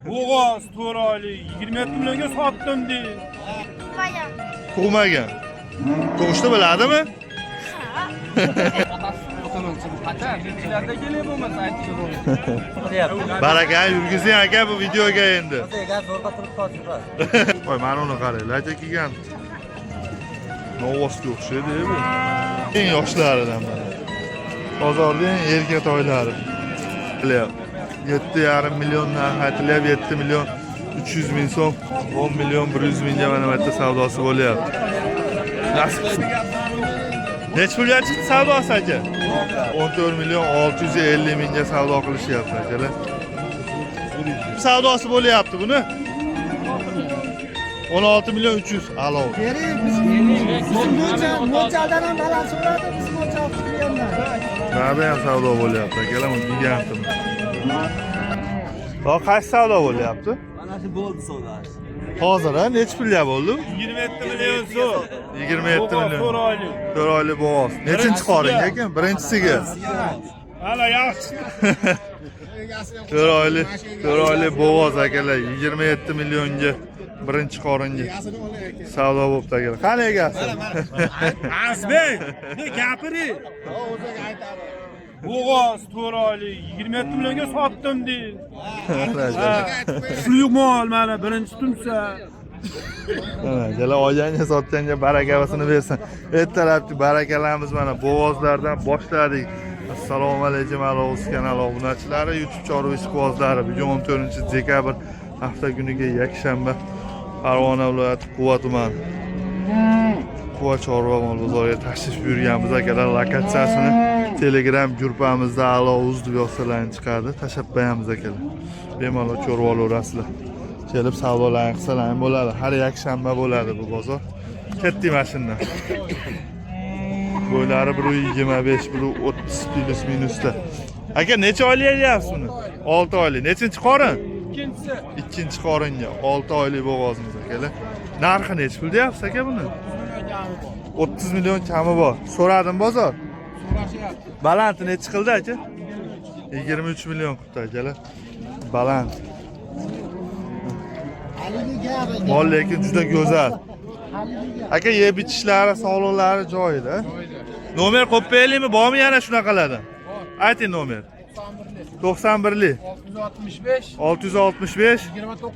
Bo'g'oz 4 oylik 27 millionga sotdim de. Tug'magan. Tug'magan. Tug'ishni biladimi? Baraka yurgizing aka bu videoga endi. Voy, mana uni qaranglar, aka kelgan. Novvosga o'xshaydi bu. Eng yoshlaridan mana. Bozorda eng erka toylari. Qilyapti. 7,5 milliondan aytilyapti, 7 million 300 ming so'm, 10 million 100 mingga mana bu yerda savdosi bo'lyapti. Nasib qilsin. Necha pulga chiqdi savdosi aka? 14 million 650 mingga savdo qilishyapti akalar. Savdosi bo'lyapti buni. 16 million 300 alo. Bizim mo'ljaldan ham baland so'radi, biz mo'ljal qilganlar. Nerede ham savdo bo'lyapti akalar, bu gigantimi? To qaysi savdo bo'lyapti? Mana shu bo'ldi savdosi. Hozir ha, necha pulga bo'ldi? 27 million so'm. 27 Bo'g'oz million. 4 oylik. 4 oylik bo'g'oz. Nechinchi qoringa ekan? Birinchisiga. Hala yaxshi. 4 oylik, 4 oylik bo'g'oz akalar 27 millionga birinchi qoringa savdo bo'libdi akalar. Qani egasi? Azbek, ne gapiring? Bo'g'oz 4 oylik 27 millionga sotdim de. Suyuq mol mana birinchi tumsa. Mana akalar olganga sotganga barakasini bersin. Ertalabki barakalarimiz mana bo'g'ozlardan boshladik. Assalomu alaykum Alovuz kanali obunachilari, YouTube chorva ishqibozlari. Bugun 14 dekabr hafta kuniga yakshanba Farg'ona viloyati Quva tumani. Quva chorva mol bozoriga tashrif buyurganmiz akalar. Lokatsiyasini Telegram guruhimizda Alovuz deb yozsalar chiqadi. Tashlab qo'yamiz akalar. Bemalol ko'rib olaverasizlar. Kelib savdolarni qilsalar ham bo'ladi. Har yakshanba bo'ladi bu bozor. Ketdik mashinadan. Bo'ylari 1.25, 1.30 plus minusda. Aka, necha oylik aytyapsiz buni? 6 oylik. Nechinchi qorin? Ikkinchisi. Ikkinchi qoringa 6 oylik bo'g'ozimiz akalar. Narxi nechi pul deyapsiz aka buni? 30 million kami bor. So'radim bozor. Balanti nechi qildi aka? 23 million qildi akalar. Baland. Mol lekin juda go'zal. Aka yeb ichishlari, sog'liqlari joyida. Nomer qo'yib beraylikmi? Bormi yana shunaqalardan? Ayting nomer. 91lik 665 665 29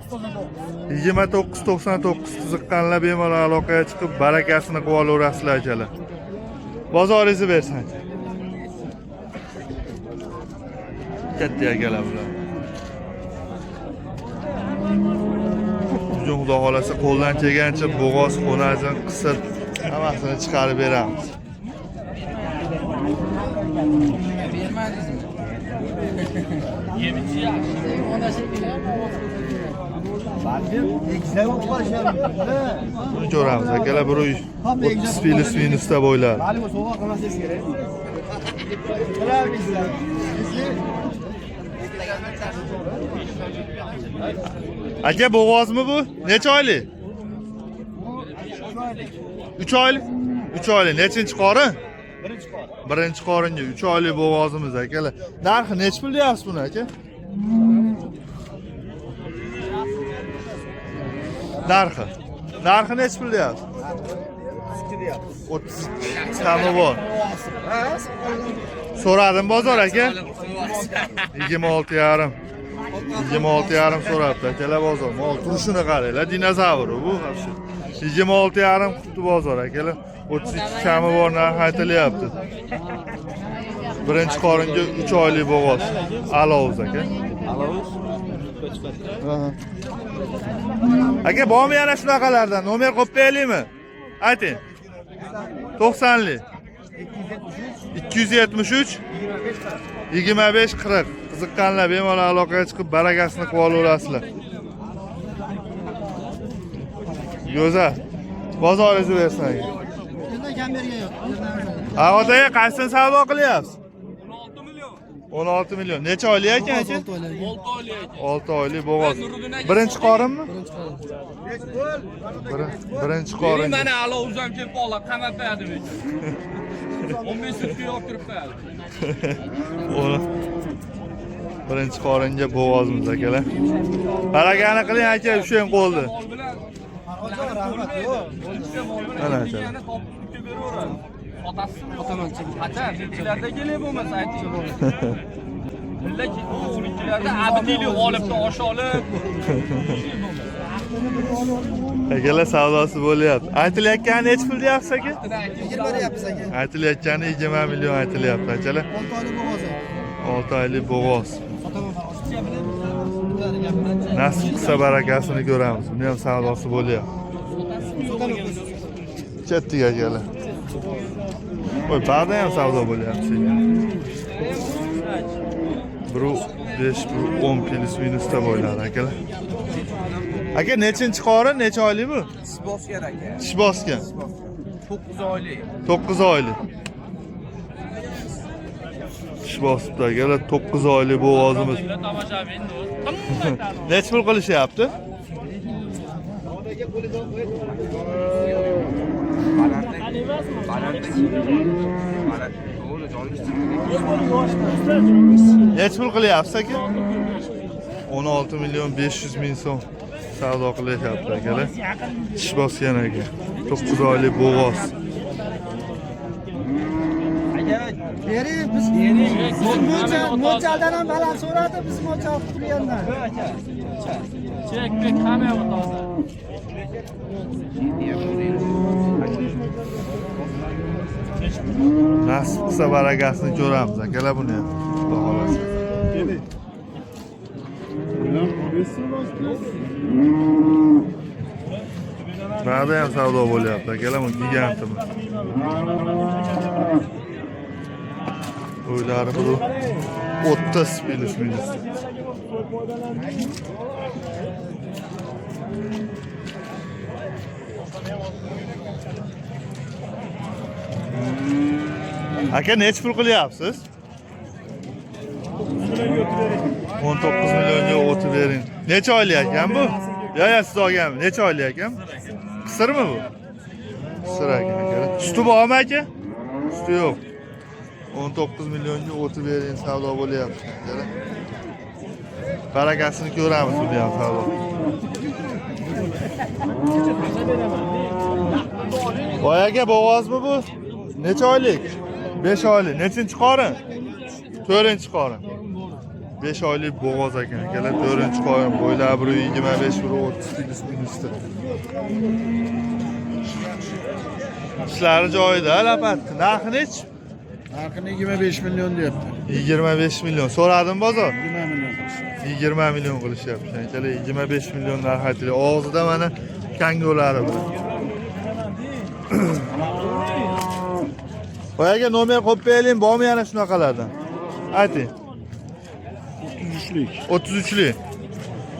29 99 qiziqqanlar bemalol aloqaga chiqib barakasini qilib olaverasizlar akalar. Bozoringizni bersin. Katta akalar bular. Bugun xudo xolasa qo'ldan kelgancha bo'g'oz, xo'nazin, qisir hammasini chiqarib beramiz. Buni ko'ramiz akalar, bir uy 30 plus minusda bo'ylari. Hali sovg'a qilmasangiz kerak. Aka bo'g'ozmi bu? Necha oylik? 3 oylik. 3 oylik. Nechinchi qorin? Birinchi qorin. Birinchi qoringa 3 oylik bo'g'ozimiz akalar. Narxi nechi pul deyapsiz buni aka? Narxi. Narxi nechi pul deyapsiz? 32 kami bor. So'radim bozor aka. 26,5. 26,5 so'rabdi akalar bozor. Mol turishini qaranglar, dinozavr bu вообще. 26,5 qutdi bozor akalar. 32 kami bor narx aytilyapti. Birinchi qoringa 3 oylik bo'g'oz. Alovuz aka. Alovuz. Aka bormi yana shunaqalardan? Nomer qo'yib beraylikmi? Ayting. 90lik. 273 25 40. Qiziqqanlar bemalol aloqaga chiqib barakasini qilib olaverasizlar. Go'zal. Bozoringizni bersin aka. Yerdan kam bergan yo'q. Ha, otaga qaysini savdo qilyapsiz? 16 million. Necha oylik ekan aka? 6 oylik bo'g'oz. Birinchi qorinmi? Birinchi qorin. Mana Alovuz ham kelib qoldi, qamab berdi menga. 15 sutka yo'q kirib berdi. Uni Birinchi qoringa bo'g'ozimiz akalar. Barakani qiling aka, ushlang qo'lni. Mol bilan Rahmat. Yo'q. Mana aka. yana topib sutga beraveradi. Sotasizmi? Sotaman. Qachon? Nechilarda kelay bo'lmasa ayting. Billa bu 12larda abdiylik olibdi, osh olib. Akalar savdosi bo'lyapti. Aytilayotgani nechi pul deyapsiz aka? 20 deyapmiz aka. Aytilayotgani 20 million aytilyapti akalar. 6 oylik bo'g'oz aka. 6 oylik bo'g'oz. Nasib qilsa barakasini ko'ramiz. Buni ham savdosi bo'lyapti. Ketdik akalar. Voy, ba'da ham savdo bo'lyapti sekin. 1.5, 1.10 plyus minusda bo'ladi akalar. Aka, nechinchi qorin, necha oylik bu? Tish bosgan aka. Tish bosgan. 9 oylik. 9 oylik. Tish bosibdi akalar, 9 oylik bo'g'ozimiz. Necha pul qilishyapti? Necha pul qilyapsiz aka? 16 million 500 ming so'm savdo qilyapti akalar. Tish bosgan aka. 9 oylik bo'g'oz. Bering, biz bizim mo'ljaldan ham baland so'radi, biz mo'ljal qilib turgandan. Chek, hamma toza. Nasib qilsa barakasini ko'ramiz akalar buni ham. Xudo xolasa. Ba'da ham savdo bo'lyapti akalar, bu gigantimi? O'ylari bu 30 plyus minus. Aka, necha pul qilyapsiz? 19 millionga o'tib bering. Necha oylik ekan bu? Yo, yo, siz olganmi? Necha oylik ekan? Qisirmi bu? Qisir ekan aka. Suti bormi aka? Suti yo'q. 19 millionga o'tib bering, savdo bo'lyapti. Akalar. Barakasini ko'ramiz buni ham savdo. Voy aka, bo'g'ozmi bu? Necha oylik? 5 oylik. Nechinchi qorin? 4-chi qorin. 5 oylik bo'g'oz ekan akalar, 4-chi qorin. Bo'ylari 1.25, 1.30 plyus minusda. Ishlari joyida, albatta. Narxi nechi? Narxini 25 million deyapti. 25 million. So'radim bozor. 20 million. 20 million qilishyapti. Akalar, 25 million narx aytildi. Og'zida mana kangolari bilan. Voy aka, nomer qo'yib beraylik, bormi yana shunaqalardan? Ayting. 33lik. 33lik.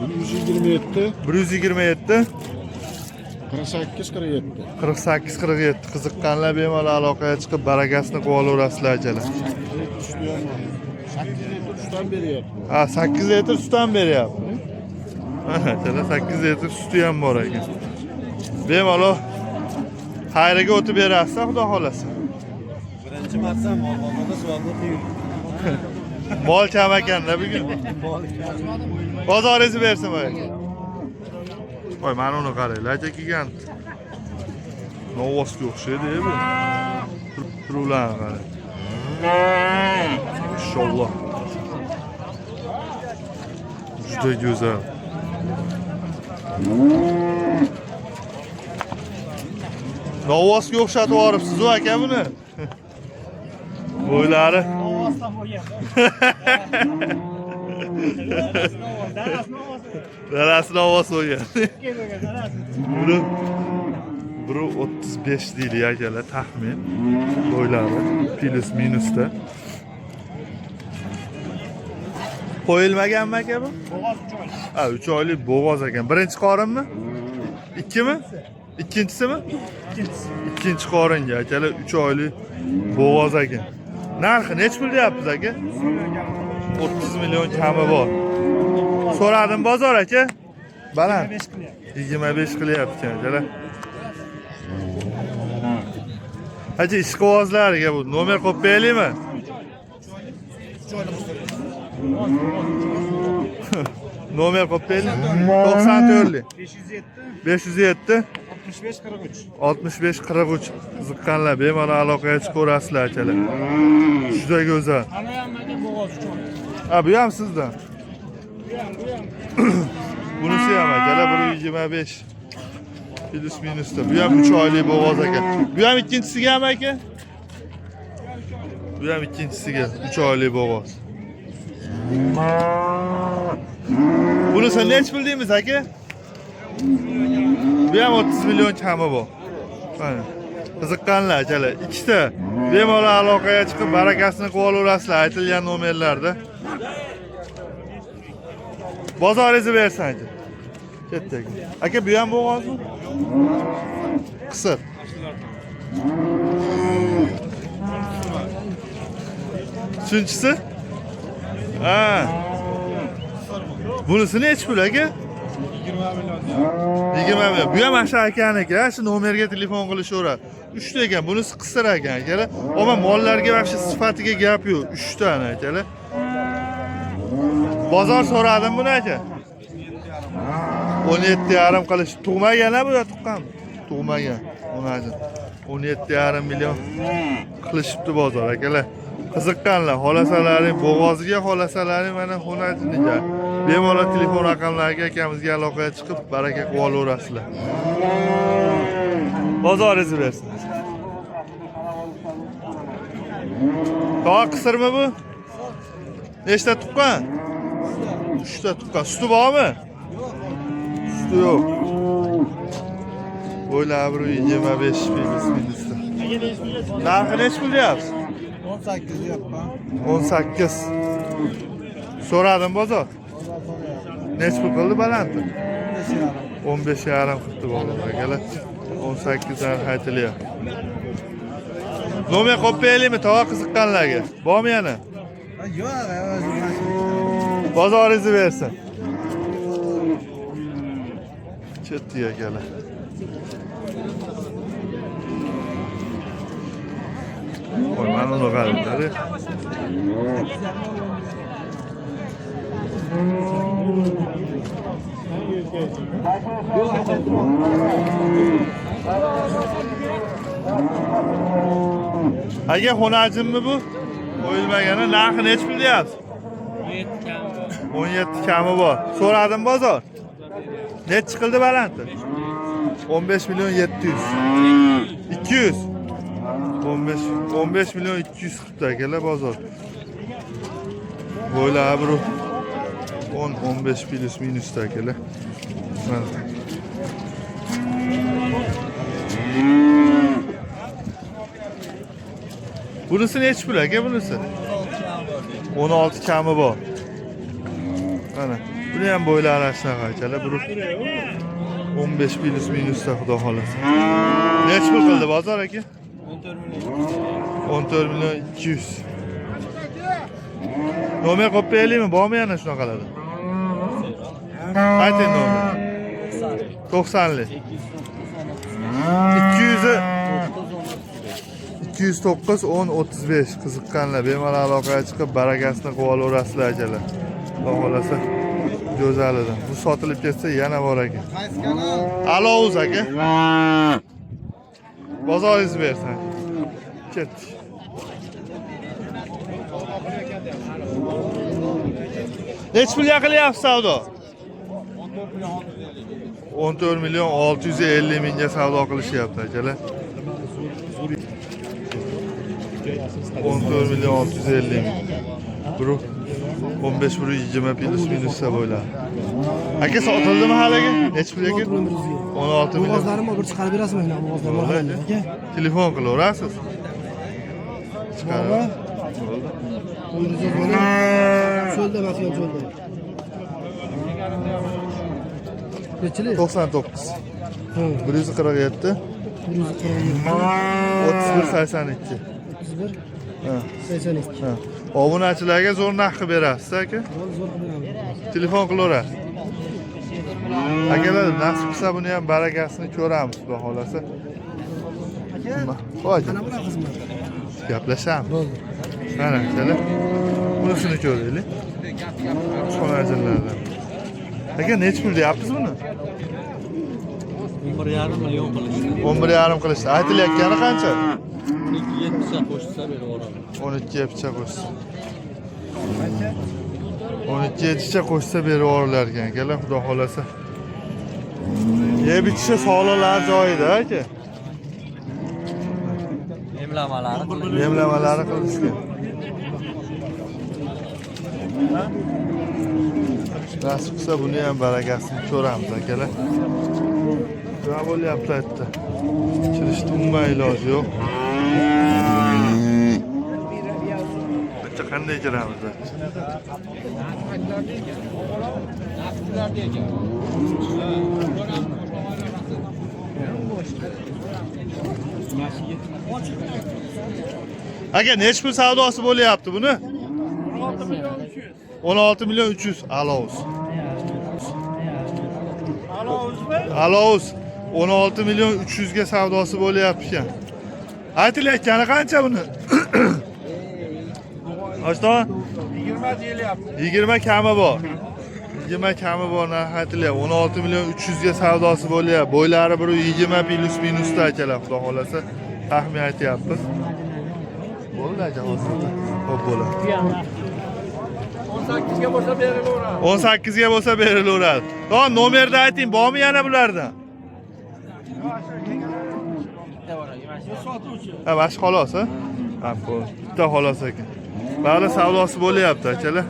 127 127 48 47. 48 47. Qiziqqanlar bemalol aloqaga chiqib barakasini qilib olaverasizlar akalar. 8 litr sutdan beryapti. Ha, 8 litr sut ham beryapti. Mana akalar, 8 litr suti ham bor ekan. Bemalol xayriga o'tib berasiz, xudo xolasa. Birinchi marta mol bozorida savdo qiyin. Mol kam ekanda bugun. Bozoringizni bersin voy aka. Voy, mana uni qaranglar, aka kelgan. Novvosga o'xshaydi bu. Turuvlarni qarang. Inshaalloh. Juda go'zal. Novvosga o'xshatib yuboribsiz u aka buni. Bo'ylari. Dadasi Novvos bo'lgan. Buni 1.35 deydi akalar taxmin. Bo'ylari plyus minusda. Qo'yilmaganmi aka bu? Bo'g'oz 3 oylik. Ha, 3 oylik bo'g'oz ekan. Birinchi qorinmi? Ikkimi? Ikkinchisimi? Ikkinchisi. Ikkinchi qoringa akalar 3 oylik bo'g'oz ekan. Narxi nechi pul deyapsiz aka? 30 million kami bor. So'radim bozor aka. Baland. 5 qilyapti. 25 qilyapti ekan akalar. Haji ishqibozlarga bu nomer qo'yib beraylikmi? Nomer qo'yib bering. 94lik. 507 65 43. 65 43. Qiziqqanlar bemalol aloqaga chiqaverasizlar akalar. Juda go'zal. Ana ham aka bo'g'oz uchun. Ha, bu ham sizdan. Bunisi ham akalar 125 plus minusda. Bu ham 3 oylik bo'g'oz aka. Bu ham ikkinchisiga ham aka? Bu ham ikkinchisiga 3 oylik bo'g'oz. Bunisi nechi pul deymiz aka? Bu ham 30 million kami bor. Mana. Qiziqqanlar akalar, ikkita bemalol aloqaga chiqib barakasini qilib olaverasizlar aytilgan nomerlarda. Bozoringizni bersin aka. Ketdik. Aka bu ham bo'g'ozmi? Qisir. Uchinchisi? Ha. Bunisi nechi pul aka? 20 million. Bu ham mana shu akaniki, ha, shu nomerga telefon qilishaveradi. 3 ta ekan, bunisi qisir ekan akalar. Ammo mollarga вообще sifatiga gap yo'q. 3 tani akalar. Bozor so'radim buni aka. 17,5 qilish. Tug'magan bu yo tuqqanmi? Tug'magan. Unaqa. 17,5 million qilishibdi bozor akalar. Qiziqqanlar, xolasalaring bo'g'oziga, xolasalaring mana xonajiniga. Bemalol telefon raqamlariga akamizga aloqaga chiqib baraka qilib olaverasizlar. Bozoringizni bersin. Tog'a qisirmi bu? Nechta tuqqan? 3 ta tuqqan. Suti bormi? Suti yo'q. Bo'ylari 125 plus minusda. Narxi nechi pul deyapsiz? 18 deyapman. 18. So'radim bozor. Nechi pul qildi balandni? 15,5 qildi bozor akalar. 18 narx aytilyapti. Nomer qo'yib beraylikmi tog'a qiziqqanlarga? Bormi yana? Yo'q, Bozoringizni bersin. Ketdik akalar. Voy, mana uni qaranglar. Aka xonajimmi bu? Qo'yilmagani narxi nechi pul deyapsiz? 17 kami bor. So'radim bozor. Nechi qildi balanti? 15 million 700. 200. 15 million 200 qilibdi akalar bozor. Bo'ylari bir 10 15 plus minusda akalar. Mana. Bunisi nechi pul aka bunisi? 16 kami bor. Mana. Buni ham bo'ylari shunaqa akalar. Bir 15 plus minusda xudo xohlasa. Nechi pul qildi bozor aka? 14 million 200. Nomer qo'yib beraylikmi? Bormi yana shunaqalar? Ayting nomer. 90lik. 200 209 10 35 qiziqqanlar bemalol aloqaga chiqib barakasini qilib olaverasizlar akalar. Xudo xohlasa go'zalidan. Bu sotilib ketsa yana bor ekan. Qaysi kanal? Alouz aka. Bozoringizni bersin. Ketdik. Nechi pulga qilyapsiz savdo? 14 million 650 mingga savdo qilishyapti akalar. 14 million 650 ming. Bru 15 bru 20 plus minusda bo'ladi. Aka sotildimi haligi? Nechi pul aka? 16 million. Bo'g'ozlarim bor, bir chiqarib berasizmi? Mana bo'g'ozlarim bor aka. Telefon qilaverasiz. Chiqarib. Bo'ldi. Qo'yingiz mana cho'lda masalan cho'lda. Nechilik? 99 147 147 31 82. 31 Ha. 82. Ha. Obunachilarga zo'r narx qilib berasiz aka. Zo'r zo'r qilib beramiz. Telefon qilaverasiz. Akalar nasib qilsa buni ham barakasini ko'ramiz xudo xolasa. Aka, Voy, mana bular xizmat. gaplashamiz. Bo'ldi. Mana akalar. Bunisini ko'raylik. Xonajinlardan. Aka, nechi pul deyapsiz buni? 11,5 million qilishdi. 11,5 qilishdi. Aytilayotgani qancha? 12 pichoq qo'shsa berib yuboramiz. 12 pichoq qo'shsa. 12 pichoq qo'shsa berib yuborilar ekan akalar, xudo xolasa. Yeb ichishi sog'liqlari joyida aka. Emlamalari Yemlamalari qilishgan. Nasib qilsa buni ham barakasini ko'ramiz akalar. Nima bo'lyapti aytdi. Kirishni umuman iloji yo'q. Bitta qanday kiramiz? Aka, nechi pul savdosi bo'lyapti buni? 16 million 300 alovuz. Alovuz 16 million 300 ga savdosi bo'lyapti ekan. Aytilayotgani qancha buni? Oshto? 20 deyilyapti. 20 kami bor. 20 kami bor narx aytilyapti. 16 million 300 ga savdosi bo'lyapti. Bo'ylari 120 plus minusda akalar, xudo xolasa. Taxmin aytyapmiz. Bo'ldi aka hozirda. Xo'p bo'ladi. 18 ga bo'lsa berilaveradi. 18 ga bo'lsa berilaveradi. Tamam, nomerni ayting, bormi yana bulardan? Ha, mana shu xolos, ha? Ha, bo'ldi. Bitta xolos ekan. Bari savdosi bo'lyapti, akalar.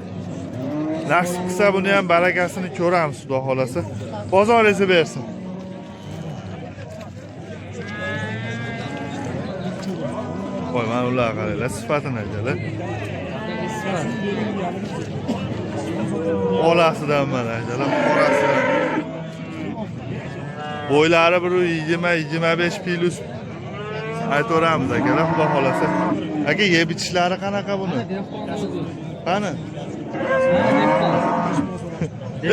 Nasib qilsa buni ham barakasini ko'ramiz, xudo xolasa. Bozor esa bersin. Voy, mana ularga qaranglar, sifatini akalar. Olasidan mana akalar, qorasidan. Bo'ylari 120-25 plus aytaveramiz akalar, xudo xolasa. Aka, yeb ichishlari qanaqa buni? Qani?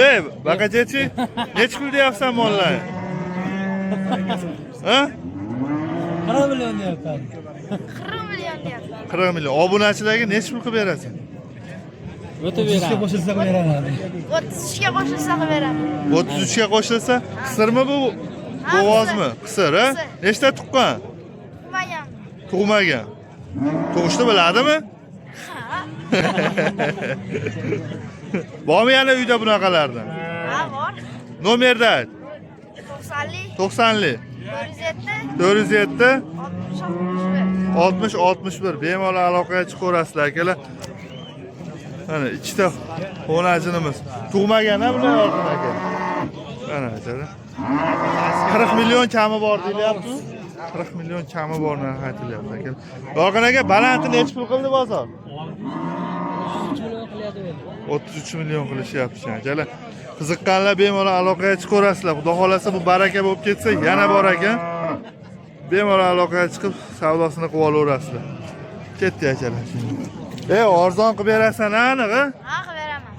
Ey, baqachachi, nechi pul deyapsan mollarni? Ha? 40 million deyapman. 40 million deyapman. 40 million. Obunachilarga nechi pul qilib berasan? O'tib beramiz. Qo'shilsa beraman. 33 ga qo'shilsa qilib beraman. 33 ga qo'shilsa, qisirmi bu? Bo'g'ozmi? Qisir, ha? Qisir. Nechta tuqqan? Tug'magan. Tug'magan. Tug'ishni biladimi? Ha. Bormi yana uyda bunaqalardan? Ha, bor. Nomerni ayt. 90lik 90lik 407 407 60 61. 60 61 bemalol aloqaga chiqaverasizlar akalar. Mana ikkita xonajinimiz. Tug'magan ha bular Yorqin aka. Mana akalar. 40 million kami bor deyilyapti. 40 million kami bor narx aytilyapti akalar. Yorqin aka balanti nechi pul qildi bozor? 33 million qilishyapti akalar. Qiziqqanlar bemalol aloqaga chiqaverasizlar. Xudo xolasa bu baraka bo'lib ketsa yana bor ekan. Bemalol aloqaga chiqib savdosini qilib olaverasizlar. Ketdi akalar. E, arzon qilib berasan aniq, a? Ha, qilib beraman.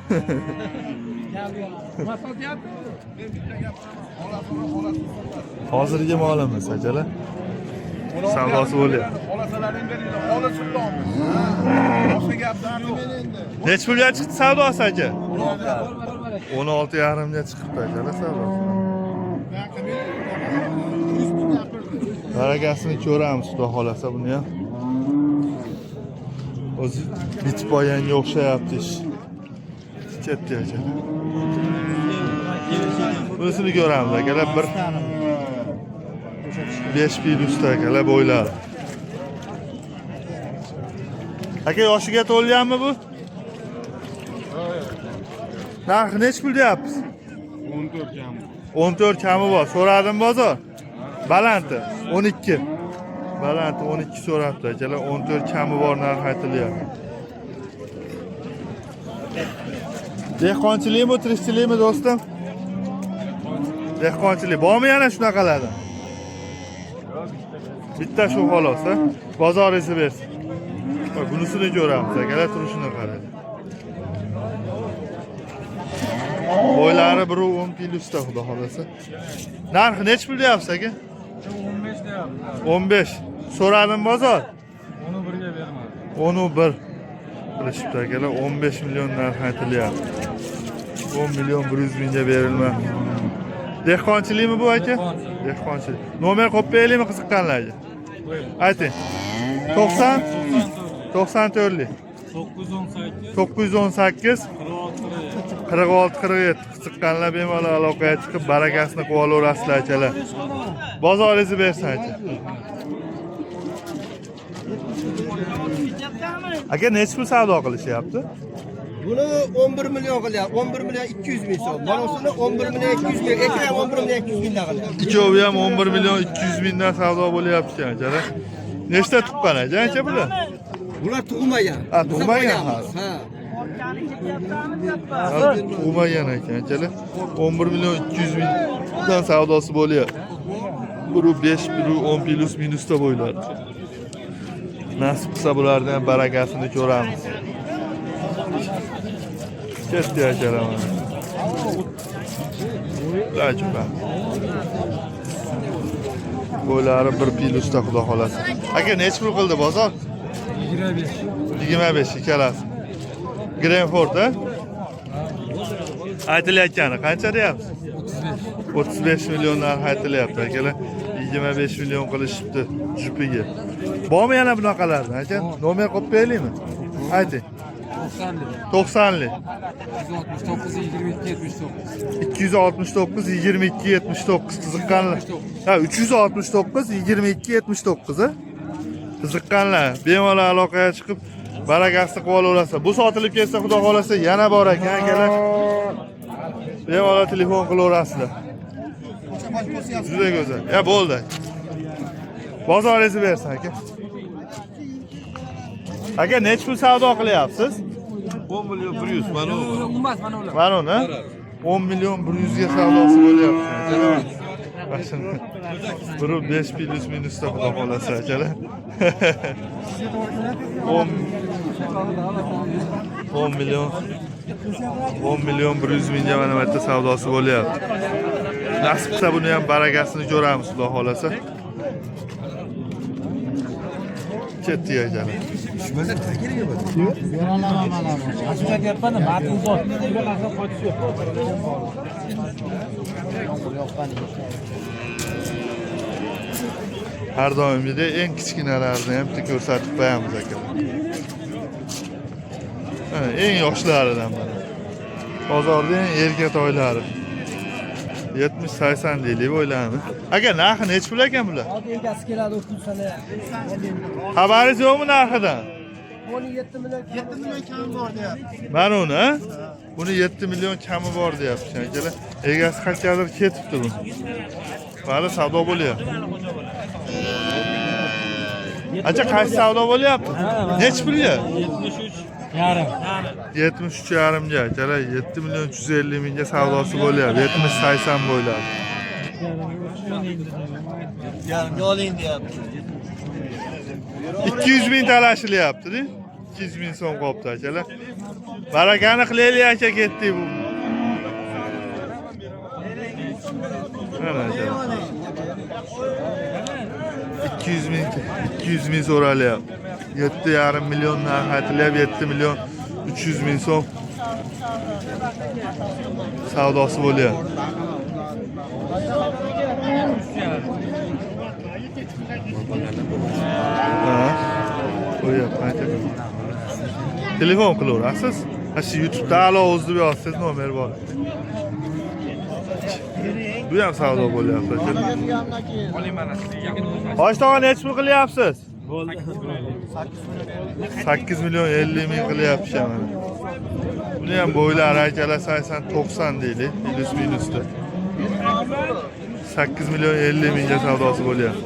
Hozirgi molimiz akalar. Savdosi bo'lyapti. Xolasalaring beringlar, xola sultonmiz. Boshqa gaplar yo'q. Nechi pulga chiqdi savdosi aka? 16,5 ga chiqibdi akalar savdosi. Barakasini ko'ramiz xudo xolasa buni ham. O'zi bitib olganga o'xshayapti ish. Ketdi akalar. Bunisini ko'ramiz akalar bir 5 plusda akalar bo'ylari. Aka yoshiga to'lganmi bu? Narxi nechi pul deyapsiz? 14 kami. 14 kami bor. So'radim bozor. Balanti 12. Balanti 12 so'rabdi akalar. 14 kami bor narx aytilyapti. Dehqonchilikmi, tirikchilikmi do'stim? Dehqonchilik. Bormi yana shunaqalardan? Bitta shu xolos, ha? Bozor esa bersin. Bak, bunisini ko'ramiz akalar, turishini qarang. Bo'ylari 1.10 plusda xudo xolasa. Narxi nechi pul deyapsiz aka? 15 deyapti. 15. So'radim bozor. Uni birga bermadi. 10 1. Qilishibdi akalar, 15 million narx aytilyapti. 10 million 100 mingga berilma. Dehqonchilikmi bu aka? Dehqonchilik. Nomer qo'yib beraylikmi qiziqqanlarga? Ayting. 90 94 918 918 46 47. Qiziqqanlar bemalol aloqaga chiqib barakasini qilib olaverasizlar akalar. Bozoringizni bersin aka. Aka, nechi pul savdo qilishyapti? Buni 11 million qilyapti. 11 million 200 ming so'm. Bonosini 11 million 200 ming, ekran ham 11 million 200 mingdan qilyapti. Ikkovi ham 11 million 200 mingdan savdo bo'lyapti ekan akalar. Nechta tuqqan aka aka bular? Bular tug'magan. Ha, tug'magan hali. Ha. Hali tug'magan ekan akalar. 11 million 200 mingdan savdosi bo'lyapti. Biri 5, biri 10 plus minusda bo'ylari. Nasib qilsa bularni ham barakasini ko'ramiz. Ketdi akalar mana. Ular ko'ramiz. Bo'ylari 1 plusda xudo xolasa. Aka, nechi pul qildi bozor? 25. 25 ikkalasi. Grenford, a? Aytilayotgani qancha deyapsiz? 35 million narx aytilyapti akalar. 25 million qilishibdi jupiga. Bormi yana bunaqalardan aka? Nomer qo'yib beraylikmi? Ayting. 90lik. 169 22 79. 269 22 79 qiziqqanlar. Ha, 369 22 79 a? Qiziqqanlar bemalol aloqaga chiqib barakasini qilib olaverasizlar. Bu sotilib ketsa xudo xolasa yana bor ekan akalar. Bemalol telefon qilaverasizlar. Juda go'zal. Ya bo'ldi. Bozoringizni bersin aka. Aka, nechi pul savdo qilyapsiz? 10 million 100 mana u. Emas, mana ular. Mana uni 10 million 100 ga savdosi bo'lyapti. Akalar. Mana shuni biri 5 plus minusda xudo xolasa akalar. 10 million 10 million 100 mingga mana bu yerda savdosi bo'lyapti. Nasib qilsa buni ham barakasini ko'ramiz xudo xolasa. Ketdik akalar. Har doimgidek eng kichkinalarini ham bitta ko'rsatib qo'yamiz akalar. Mana eng yoshlaridan mana. Bozorda eng erka toylari. 70-80 deylik bo'ylarni. Aka, narxi nechi pul ekan bular? Hozir egasi keladi o'tib sana. Xabaringiz yo'qmi narxidan? 17 million 7 million kam bor deyapti. Mana uni, a? Buni 7 million kami bor deyapti akalar. Egasi qayergadir ketibdi bu. Hali savdo bo'lyapti. Aka, qaysi savdo bo'lyapti? Nechi pulga? 73 yarim. 73 yarimga akalar, 7 million 350 mingga savdosi bo'lyapti. 70-80 bo'ylab. Yarimga oling deyapti. 200 ming talashilyapti-da. 200 ming so'm qolibdi akalar. Barakani qilaylik aka, ketdik bu. Mana akalar. 200 ming 200 ming so'ralyapti. 7,5 million narx aytilyapti, 7 million 300 ming so'm savdosi bo'lyapti. Ha. Qo'yyapti, aytib. Telefon qilaverasiz. Ha, shu YouTube'da alo o'zi deb yozsangiz nomer bor. Bu ham savdo bo'lyapti aka. Hosh tog'a, nechi pul qilyapsiz? Bo'ldi. 8 million 50 ming qilyapti mana. Buni ham bo'ylari akalar 80 90 deylik, minus minusda. 8 million 50 mingga savdosi bo'lyapti.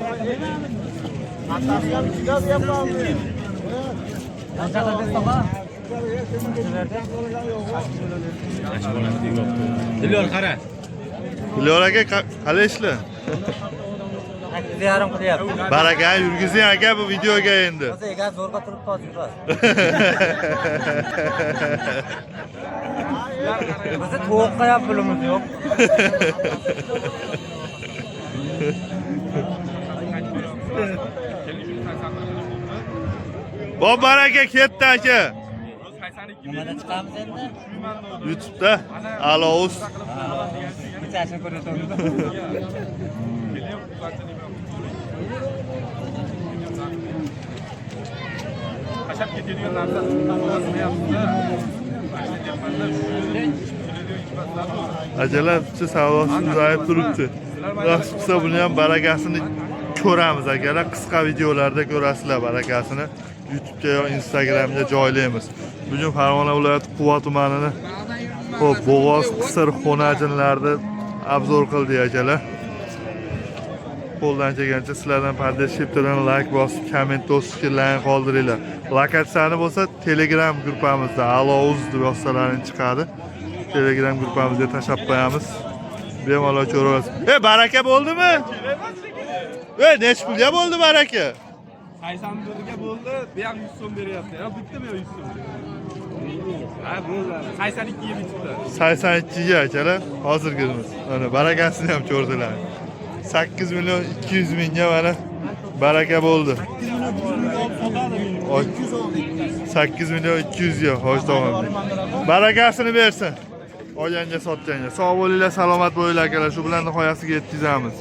Dilyor qara. Dilyor aka, qalay ishlar? 8,5 qilyapti. Baraka yurgizing aka bu videoga endi. Hozir egasi zo'rg'a turibdi hozir. Bizni tovuqqa ham pulimiz yo'q. Bo baraka ketdi aka. Nimada chiqamiz endi? YouTube'da Alouz. Bitasini ko'rsatamiz. Tashlab ketadigan narsa qilyapsiz. Akalar, savdosi uzayib turibdi. Nasib qilsa buni ham barakasini ko'ramiz, akalar. Qisqa videolarda ko'rasizlar barakasini. YouTube'ga yo Instagramga joylaymiz. Bugun Farg'ona viloyati Quva tumanini, xo'p, bo'g'oz, qisir, xonajinlarni обзор qildik, akalar. Qo'ldan kelgancha sizlardan поддержка, layk bosib, komment, do'st fikrlarini qoldiringlar. Lokatsiyani bo'lsa Telegram gruppamizda Alouz deb yozsalaring chiqadi. Telegram gruppamizga tashlab qo'yamiz. Bemalol ko'raverasiz. E, baraka bo'ldimi? E, nechi pulga bo'ldi baraka? 81 ga bo'ldi, bu ham 100 so'm beryapti. Ya bitta bu 100 so'm. Ha, bo'ldi. 82 ga bitdi. 82 ga, akalar, hozirgimiz. Mana barakasini ham ko'rdilar. 8 million 200 mingga mana baraka bo'ldi. 8 million 200 ga, xo'sh, tamom. Barakasini bersin. Olganga, sotganga. Sog' bo'linglar, salomat bo'linglar, akalar. Shu bilan nihoyasiga yetkazamiz.